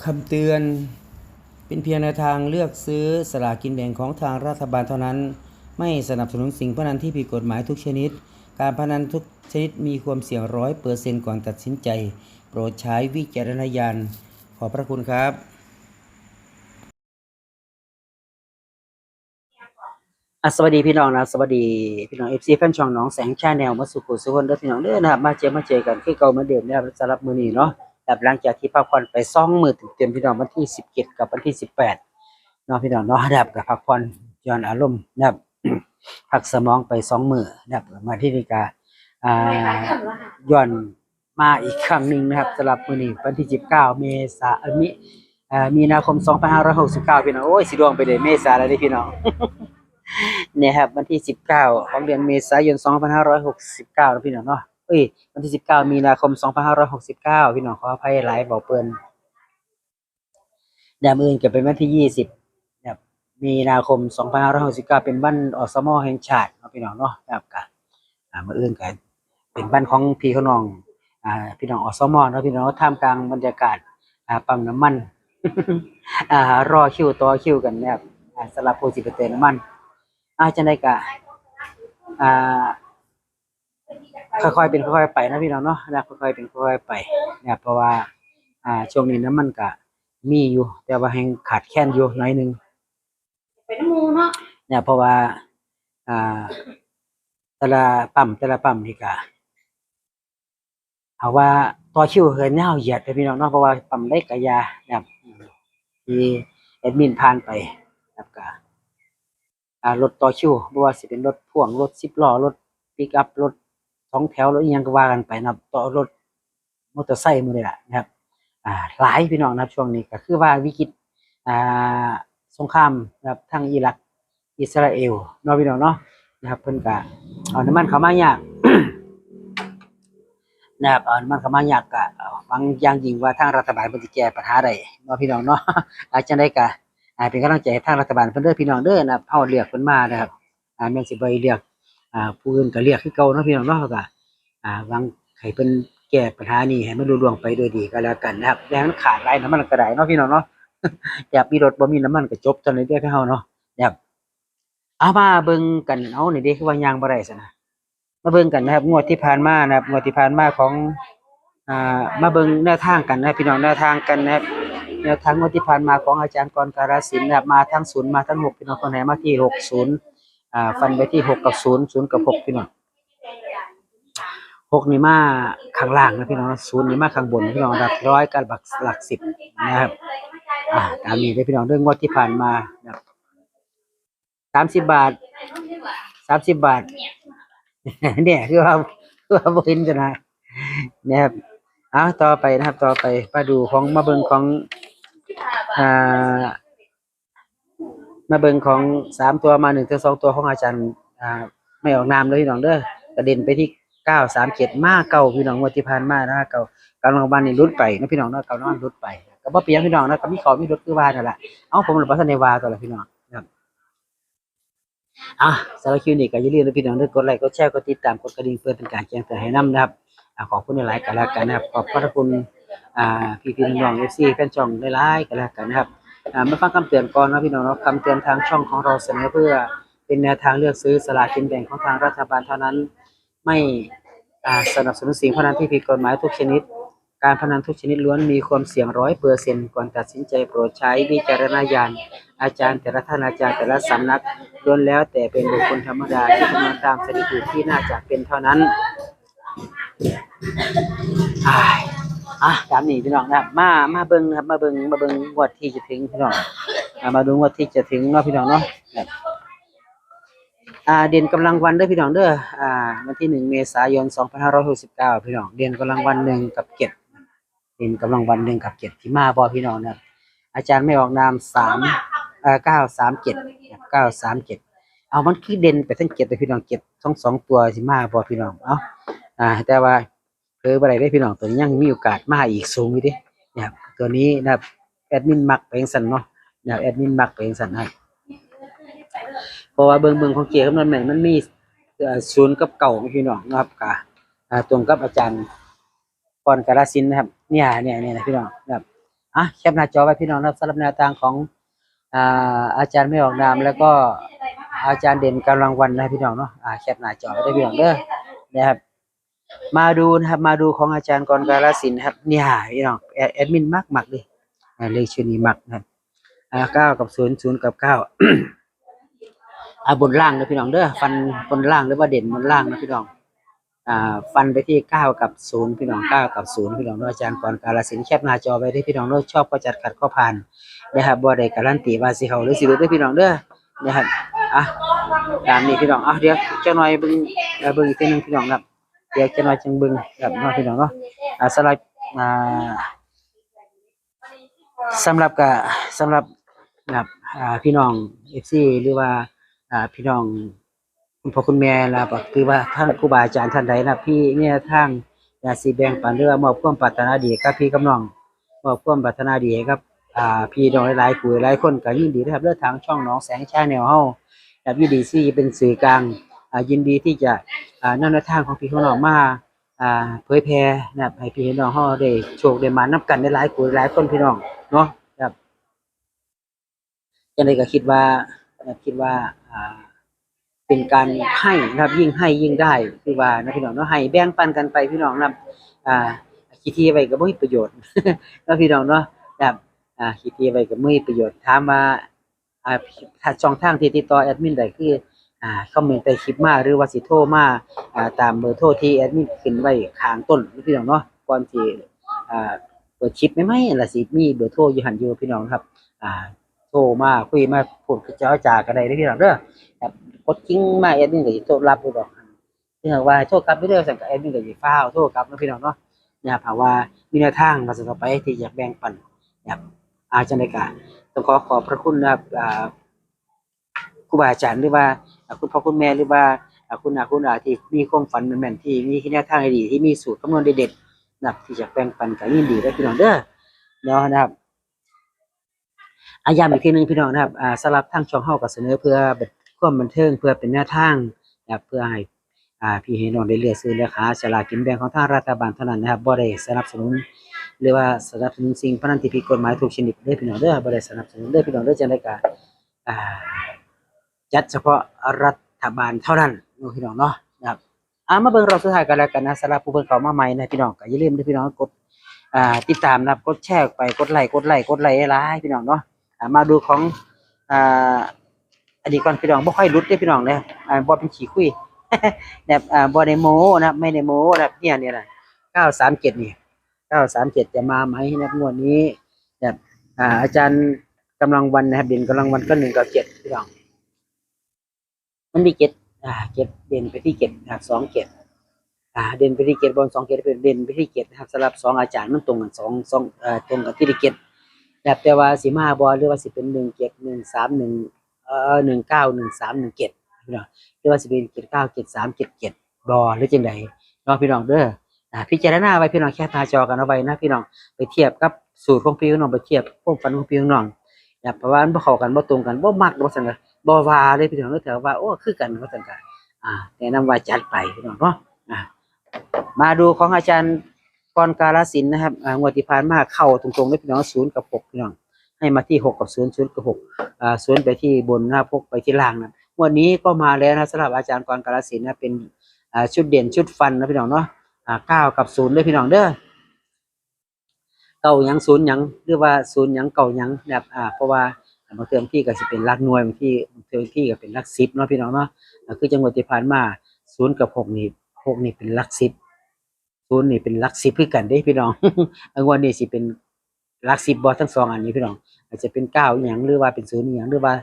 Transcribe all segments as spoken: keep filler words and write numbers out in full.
คำเตือน เป็นเพียงแนวทางเลือกซื้อสลากกินแบ่งของทางรัฐบาลเท่านั้น ไม่สนับสนุนสิ่งพนันที่ผิดกฎหมายทุกชนิด การพนันทุกชนิดมีความเสี่ยงร้อยเปอร์เซ็นต์ก่อนตัดสินใจ โปรดใช้วิจารณญาณ ขอบพระคุณครับ อ่ะ สวัสดีพี่น้องนะ สวัสดีพี่น้อง เอฟซี แฟนช่องหนองแสง Channel มาสู่คู่สู่คนเด้อพี่น้องเด้อนะครับ มาเจอมาเจอกันคือเก่าเหมือนเดิมนะครับ สำหรับมื้อนี้เนาะ ครับ หลังจากที่พักผ่อนไปสองมื้อเต็มๆ พี่น้อง วันที่สิบเจ็ดกับวันที่สิบแปดเนาะพี่น้องเนาะ ครับ ก็พักผ่อนหย่อนอารมณ์นะครับ พักสมองไปสองมื้อนะครับ มาที่นี่ก็ อ่า หย่อนมาอีกครั้งหนึ่งนะครับ สำหรับมื้อนี้วันที่สิบเก้า เมษา เอ่อ มิ เอ่อ มีนาคม สองพันห้าร้อยหกสิบเก้า พี่น้อง โอ้ย สิล่วงไปเลยเมษาแล้วเด้อพี่น้อง เนี่ยครับ วันที่สิบเก้า ของเดือนเมษายน สองพันห้าร้อยหกสิบเก้า นะพี่น้องเนาะ เอ้ย วันที่สิบเก้า มีนาคม สองพันห้าร้อยหกสิบเก้า พี่น้อง ขออภัยหลาย เว้าเปิ้น เดี๋ยวมื้ออื่นก็เป็นวันที่ยี่สิบ ครับ มีนาคม สองพันห้าร้อยหกสิบเก้า เป็นวัน อสม แห่งชาติเนาะพี่น้องเนาะ ครับ ก็ อ่า มื้ออื่นก็เป็นวันของพี่ของน้อง อ่า พี่น้อง อสม เนาะพี่น้อง ท่ามกลางบรรยากาศ อ่า ปั๊มน้ำมัน อ่า รอคิว ต่อคิวกันนะครับ อ่า สำหรับผู้สิไปเติมน้ำมัน อ่า จังใดก็ อ่า ค่อยๆเป็นค่อยๆไปนะพี่น้องเนาะ นะครับ ค่อยๆเป็นค่อยๆไปนะครับ เพราะว่า อ่า ช่วงนี้น้ำมันก็มีอยู่ แต่ว่าแฮงขาดแคลนอยู่หน่อยหนึ่ง เป็นหมู่เนาะ เนี่ย เพราะว่า อ่า แต่ละปั๊ม แต่ละปั๊มนี่ก็ เอาว่าต่อคิวกันยาวเหยียดเลยพี่น้องเนาะ เพราะว่าปั๊มใดก็อย่านะครับ ที่แอดมินผ่านไปนะครับ ก็ อ่า รถต่อคิว บ่ว่าสิเป็นรถพ่วง รถสิบล้อ รถปิกอัพ รถสองแถว รถอิหยังก็ว่ากันไปนะครับ ต่อรถมอเตอร์ไซค์หมู่นี่แหละนะครับ อ่า หลายพี่น้องนะครับ ช่วงนี้ก็คือว่าวิกฤต อ่า สงครามนะครับ ทั้งอิรัก อิสราเอลเนาะพี่น้องเนาะ นะครับ เพิ่นก็เอาน้ำมันเข้ามายาก นะครับ เอาน้ำมันเข้ามายาก ก็หวังอย่างยิ่งว่าทางรัฐบาลเพิ่นสิแก้ปัญหาได้เนาะพี่น้องเนาะ อ่า จังใดก็ อ่า เป็นกำลังใจให้ทางรัฐบาลเพิ่นเด้อพี่น้องเด้อนะครับ เฮาเลือกเพิ่นมานะครับ อ่า แม่นสิบ่ได้เลือก อ่า ผู้อื่นก็เลือกคือเก่าเนาะพี่น้องเนาะ ก็ อ่า หวังให้เพิ่นแก้ปัญหานี้ให้มันลุล่วงไปด้วยดีก็แล้วกันนะครับ อย่าให้มันขาดหลายน้ำมันก็ได้เนาะพี่น้องเนาะ อยากมีรถบ่มีน้ำมันก็จบเท่านั้นเด้อเฮาเนาะ ครับ เอามาเบิ่งกัน เอานี่เด้ คือว่าย่างบ่ได้ซะนะ มาเบิ่งกันนะครับ งวดที่ผ่านมานะครับ งวดที่ผ่านมาของ อ่า มาเบิ่งแนวทางกันนะครับ พี่น้อง แนวทางกันนะครับ แนวทางงวดที่ผ่านมาของอาจารย์กรกาฬสินธุ์นะครับ มาทั้งศูนย์ มาทั้งหก พี่น้อง เพิ่นให้มาที่หกศูนย์ อ่า ฟันไปที่หกกับศูนย์ ศูนย์กับหก พี่น้อง หกนี่มาข้างล่างนะพี่น้องนะ ศูนย์นี่มาข้างบนพี่น้อง หลักร้อยกับหลัก หลักสิบนะครับ อ่า ตามนี้เด้อพี่น้องเด้อ งวดที่ผ่านมานะครับ สามสิบบาท สามสิบบาท เนี่ย คือว่า คือว่าบ่เห็นซะนะ นะครับ เอาต่อไปนะครับ ต่อไปมาดูของ มาเบิ่งของ อ่า มาเบิ่งของสามตัวมาหนึ่งตัวสองตัวของอาจารย์ อ่า ไม่ออกนามเลยพี่น้องเด้อ กระเด็นไปที่เก้าสามเจ็ด มาเก้าพี่น้อง งวดที่ผ่านมานะ เก้า กำลังวันนี่หลุดไปนะพี่น้องเนาะ กำลังวันหลุดไป ก็บ่เป็นหยังพี่น้องนะ ก็มีเข้ามีหลุดคือว่านั่นแหละ เอ้า ผมเลยบ่ทันได้ว่าตัวละพี่น้องนะครับ อ่ะ สำหรับคลิปนี้ก็อย่าลืมนะพี่น้องเด้อ กดไลค์ กดแชร์ กดติดตาม กดกระดิ่ง เพื่อเป็นการแจ้งเตือนให้นำนะครับ อ่ะ ขอบคุณหลายๆ กันแล้วกันนะครับ ขอบพระคุณ อ่า พี่ๆ น้องๆ เอฟซี แฟนช่องหลายๆ กันแล้วกันนะครับ อ่า มาฟังคำเตือนก่อนนะพี่น้องเนาะ คำเตือนทางช่องของเราเสนอเพื่อเป็นแนวทางเลือกซื้อสลากกินแบ่งของทางรัฐบาลเท่านั้น ไม่ อ่า สนับสนุนสิ่งพนันที่ผิดกฎหมายทุกชนิด การพนันทุกชนิดล้วนมีความเสี่ยงร้อยเปอร์เซ็นต์ ก่อนตัดสินใจโปรดใช้วิจารณญาณ อาจารย์แต่ละท่าน อาจารย์แต่ละสำนัก ล้วนแล้วแต่เป็นบุคคลธรรมดาที่คำนวณตามสถิติที่น่าจะเป็นเท่านั้น อ่า อ่ะ ตามนี้พี่น้องนะครับ มา มาเบิ่งนะครับ มาเบิ่ง มาเบิ่งงวดที่จะถึงพี่น้อง อ่า มาดูงวดที่จะถึงเนาะพี่น้องเนาะ ครับ อ่า เด่นกำลังวันเด้อพี่น้องเด้อ อ่า วันที่หนึ่ง เมษายน สองพันห้าร้อยหกสิบเก้า พี่น้อง เด่นกำลังวัน หนึ่ง กับ เจ็ด เด่นกำลังวัน หนึ่ง กับ เจ็ด ที่มาบ่พี่น้องนะครับ อาจารย์ไม่ออกนาม สาม เอ่อ เก้าสามเจ็ด ครับ เก้าสามเจ็ด เอา มันคือเด่นไปทั้ง เจ็ด เลยพี่น้อง เจ็ด ทั้งสองตัวสิมาบ่พี่น้อง เอ้า อ่า แต่ว่าเผลอบ่ได้เด้อพี่น้อง ตัวนี้ยังมีโอกาสมาอีกสูงอยู่เด้ นะครับ ตัวนี้นะครับ แอดมินมักไปจั่งซั้นเนาะ นะครับ แอดมินมักไปจั่งซั้นนะครับ เพราะว่าเบิ่ง เบิ่งของเจ๊คำนวณแม่น มันมี เอ่อ ศูนย์ กับ เก้า พี่น้องนะครับ ก็ อ่า ตรงกับอาจารย์กรกาฬสินธุ์นะครับ เนี่ย เนี่ย เนี่ยนะพี่น้องนะครับ อ่ะ แคปหน้าจอไว้พี่น้องนะครับ สำหรับแนวทางของ อ่า อาจารย์ไม่ออกนาม แล้วก็อาจารย์เด่นกำลังวันนะพี่น้องเนาะ อ่า แคปหน้าจอไว้ด้วยพี่น้องเด้อ นะครับ มาดูนะครับ มาดูของอาจารย์กรกาลสินธุ์นะครับ เนี่ยพี่น้อง แอด แอดมินมักมักเลย อ่า เลขชุดนี้มักนะครับ อ่า เก้ากับศูนย์ ศูนย์กับเก้า อ่า บนล่างนะพี่น้องเด้อ ฟันบนล่างหรือว่าเด่นบนล่างนะพี่น้อง อ่า ฟันไปที่เก้ากับศูนย์พี่น้อง เก้ากับศูนย์พี่น้องเนาะ อาจารย์กรกาลสินธุ์ แคปหน้าจอไว้ด้วยพี่น้องเนาะ ชอบก็จัด ขัดก็ผ่าน นะครับ บ่ได้การันตีว่าสิเข้าหรือสิหลุดเด้อพี่น้องเด้อ นะครับ อ่ะ ตามนี้พี่น้อง อ่ะ เดี๋ยวจักหน่อยเบิ่ง เอ่อ เบิ่งอีกทีหนึ่งพี่น้องครับ เดี๋ยวจักหน่อยจังเบิ่งครับเนาะพี่น้องเนาะ อ่า สำหรับ อ่า สำหรับกะ สำหรับ นะครับ อ่า พี่น้อง เอฟซี หรือว่า อ่า พี่น้อง คุณพ่อคุณแม่ แล้วก็คือว่าท่านครูบาอาจารย์ท่านใดนะ พี่เนี่ยทางอยากสิแบ่งปัน หรือว่ามอบความปรารถนาดีกับพี่กับน้อง มอบความปรารถนาดีให้กับ อ่า พี่น้องหลายๆผู้หลายคนก็ยินดีนะครับ เรื่องทางช่องหนองแสง Channel เฮา ครับ ยินดีที่เป็นสื่อกลาง อ่า ยินดีที่จะ อ่า นำแนวทางของพี่ของน้องมา อ่า เผยแพร่นะครับ ให้พี่น้องเฮาได้โชคได้หมานนำกันหลายๆผู้หลายคนพี่น้องเนาะ ครับ จังใดก็คิดว่า คิดว่า อ่า เป็นการให้นะครับ ยิ่งให้ยิ่งได้ คือว่านะพี่น้องเนาะ ให้แบ่งปันกันไปพี่น้องนะครับ อ่า ขี้ทีไว้ก็บ่มีประโยชน์ เนาะพี่น้องเนาะ ครับ อ่า ขี้ทีไว้ก็บ่มีประโยชน์ ถามว่า อ่า ถ้าช่องทางที่ติดต่อแอดมินได้คือ อ่า คอมเมนต์ใต้คลิปมา หรือว่าสิโทรมา อ่า ตามเบอร์โทรที่แอดมินขึ้นไว้ข้างต้นนะพี่น้องเนาะ ก่อนที่ อ่า เปิดคลิปใหม่ๆ ละสิมีเบอร์โทรอยู่หั่นอยู่พี่น้องครับ อ่า โทรมาคุยมาพูดเจรจากันได้เด้อพี่น้องเด้อ ครับ กดกริ่งมาแอดมินก็สิโทรรับอยู่ดอก ถ้าหากว่าโทรกลับอยู่เด้อ ซั่นก็แอดมินก็สิฟ้าวโทรกลับเนาะพี่น้องเนาะ นะครับ เพราะว่ามีแนวทางมาต่อไปที่อยากแบ่งปัน นะครับ อ่า จังใดก็ต้องขอขอบพระคุณนะครับ อ่า ครูบาอาจารย์ หรือว่า อ่า คุณพ่อคุณแม่ หรือว่า อ่า คุณอาคุณอาที่มีความฝันแม่นๆ ที่มีแนวทางดีๆ ที่มีสูตรคำนวณเด็ดๆ นะครับ ที่จะแบ่งปันก็ยินดีเด้อพี่น้องเด้อ เนาะนะครับ อ่ะ ย้ำอีกทีหนึ่งพี่น้องนะครับ อ่า สำหรับทางช่องเฮาก็เสนอเพื่อเป็นความบันเทิง เพื่อเป็นแนวทางนะครับ เพื่อให้ อ่า พี่ให้น้องได้เลือกซื้อเลือกหาสลากกินแบ่งของทางรัฐบาลเท่านั้นนะครับ บ่ได้สนับสนุน หรือว่าสนับสนุนสิ่งพนันที่ผิดกฎหมายทุกชนิดเด้อพี่น้องเด้อ บ่ได้สนับสนุนเด้อพี่น้องเด้อ จังใดก็ อ่า จัดเฉพาะรัฐบาลเท่านั้นเนาะพี่น้องเนาะ นะครับ อ่า มาเบิ่งรอบสุดท้ายกันแล้วกันนะ สำหรับผู้เพิ่งเข้ามาใหม่นะพี่น้อง ก็อย่าลืมเด้อพี่น้อง กด อ่า ติดตามนะครับ กดแชร์ออกไป กดไลค์ กดไลค์ กดไลค์หลายๆพี่น้องเนาะ อ่า มาดูของ อ่า อันนี้ก่อนพี่น้อง บ่ค่อยหลุดเด้อพี่น้องเด้อ อ่า บ่เป็นขี้คุย นะครับ อ่า บ่ได้โม้นะครับ ไม่ได้โม้นะครับ เนี่ย เนี่ยนะ เก้าสามเจ็ด นี่ เก้าสามเจ็ด จะมาไหมนะครับ งวดนี้ นะครับ อ่า อาจารย์กำลังวันนะครับ เด่นกำลังวันก็ หนึ่งเก้าเจ็ด พี่น้อง มันมี เจ็ด อ่า เจ็ด เด่นไปที่ เจ็ด นะครับ สองเจ็ด อ่า เด่นไปที่ เจ็ด บน สองเจ็ด เป็นเด่นไปที่ เจ็ด นะครับ สำหรับสองอาจารย์มันตรงกัน สอง สอง เอ่อ ตรงกันที่ เจ็ด นะครับ แต่ว่าสิมาบ่ หรือว่าสิเป็น หนึ่งเจ็ด หนึ่งสาม หนึ่ง เอ่อ หนึ่งเก้า หนึ่งสาม หนึ่งเจ็ด พี่น้อง หรือว่าสิเป็น เจ็ดเก้า เจ็ดสาม เจ็ดเจ็ด บ่ หรือจังใดเนาะพี่น้องเด้อ อ่า พิจารณาไว้พี่น้อง แคปหน้าจอกันเอาไว้นะพี่น้อง ไปเทียบกับสูตรของพี่ของน้อง ไปเทียบความฝันของพี่ของน้อง นะครับ เพราะว่ามันบ่เข้ากัน บ่ตรงกัน บ่มัก บ่ซั่นก็บ่ว่าเลยพี่น้อง แต่ว่า โอ้ คือกัน ว่าซั่นก็ อ่า แนะนำว่าจัดไปพี่น้องเนาะ อ่า มาดูของอาจารย์กรกาลสินธุ์นะครับ อ่า งวดที่ผ่านมาเข้าตรงๆเลยพี่น้อง ศูนย์กับหก พี่น้อง ให้มาที่ หกกับศูนย์ ศูนย์กับหก อ่า ศูนย์ไปที่บนนะครับ หกไปที่ล่างนะ งวดนี้ก็มาแล้วนะ สำหรับอาจารย์กรกาลสินธุ์นะ เป็น อ่า ชุดเด่นชุดฟันนะพี่น้องเนาะ อ่า เก้ากับศูนย์ด้วยพี่น้องเด้อ เก้าหยังศูนย์หยัง หรือว่าศูนย์หยังเก้าหยังนะครับ อ่า เพราะว่าบางเทื่อพี่ก็สิเป็นหลักหน่วย บางที บางเทื่อพี่ก็เป็นหลักสิบเนาะพี่น้องเนาะ อ่า คือจังหวะที่ผ่านมา ศูนย์กับหกนี่ หกนี่เป็นหลักสิบ ศูนย์นี่เป็นหลักสิบคือกันเด้พี่น้อง อ่า งวดนี้สิเป็นหลักสิบบ่ ทั้งสองอันนี้พี่น้อง อาจจะเป็นเก้าอีหยัง หรือว่าเป็นศูนย์อีหยัง หรือว่า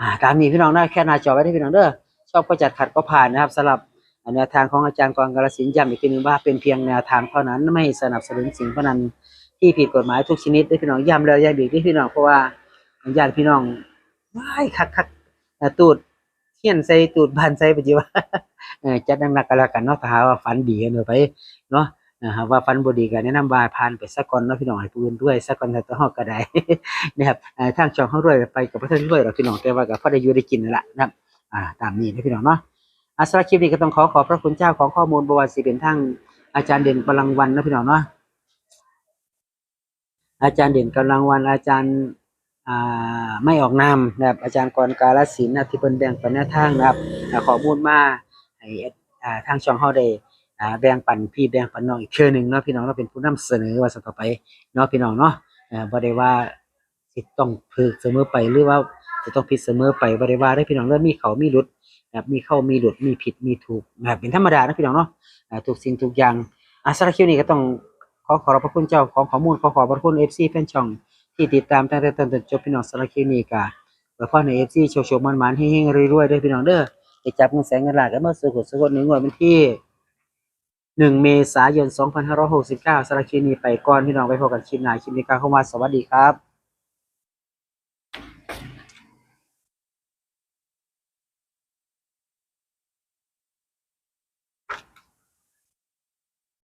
อ่า ตามนี้พี่น้องนะ แคปหน้าจอไว้ได้พี่น้องเด้อ ชอบก็จัด ขัดก็ผ่านนะครับ สำหรับแนวทางของอาจารย์กรกาลสินธุ์ ย้ำอีกทีหนึ่งว่าเป็นเพียงแนวทางเท่านั้น ไม่สนับสนุนสิ่งพนันที่ผิดกฎหมายทุกชนิดเด้อพี่น้อง ย้ำแล้วย้ำอีกเด้อพี่น้อง เพราะว่าย้านพี่น้อง ว้าย คักๆ อ่า ตูดเฮียนใส่ ตูดบ้านใส่ ปัจจุบัน เออ จัดหนักๆก็แล้วกันเนาะ ถ้าหากว่าฝันดีกันไปเนาะ อ่า หากว่าฝันบ่ดีก็แนะนำว่าผ่านไปซะก่อนเนาะพี่น้อง ให้ผู้อื่นรวยซะก่อน ถ้าตัวเฮาก็ได้ นะครับ อ่า ทางช่องเฮารวยไปก็บ่ทันรวยดอกพี่น้อง แต่ว่าก็พอได้อยู่ได้กินนั่นล่ะนะครับ อ่า ตามนี้นะพี่น้องเนาะ อ่า สำหรับคลิปนี้ก็ต้องขอขอบพระคุณเจ้าของข้อมูล บ่ว่าสิเป็นทางอาจารย์เด่นกำลังวันนะพี่น้องเนาะ อาจารย์เด่นกำลังวัน อาจารย์ อ่า ไม่ออกนามนะครับ อาจารย์กรกาลสินธุ์นะครับ ที่เพิ่นแบ่งปันแนวทางนะครับ อ่า ข้อมูลมาให้ อ่า ทางช่องเฮาได้ อ่า แบ่งปันพี่แบ่งปันน้องอีกเทื่อหนึ่งเนาะพี่น้องเนาะ เป็นผู้นำเสนอว่าซั่นต่อไปเนาะพี่น้องเนาะ เอ่อ บ่ได้ว่าสิต้องถูกเสมอไป หรือว่าจะต้องผิดเสมอไป บ่ได้ว่าเด้อพี่น้องเด้อ มีเข้ามีหลุดนะครับ มีเข้ามีหลุด มีผิดมีถูกนะครับ เป็นธรรมดานะพี่น้องเนาะ อ่า ทุกสิ่งทุกอย่าง อ่า สำหรับคลิปนี้ก็ต้องขอขอบพระคุณเจ้าของข้อมูล ขอขอบพระคุณ เอฟซี แฟนช่องที่ติดตามตั้งแต่ต้นจนจบพี่น้อง สำหรับคลิปนี้ก็อวยพรให้ เอฟซี โชคๆ หมานๆ เฮงๆ รวยๆ เด้อพี่น้องเด้อ ได้จับเงินแสนเงินล้านกันมาสู่คนสู่คนในงวดวันที่ หนึ่ง เมษายน สองพันห้าร้อยหกสิบเก้า สำหรับคลิปนี้ไปก่อนพี่น้อง ไปพบกันคลิปหน้า คลิปนี้ก็ขอคำว่าสวัสดีครับ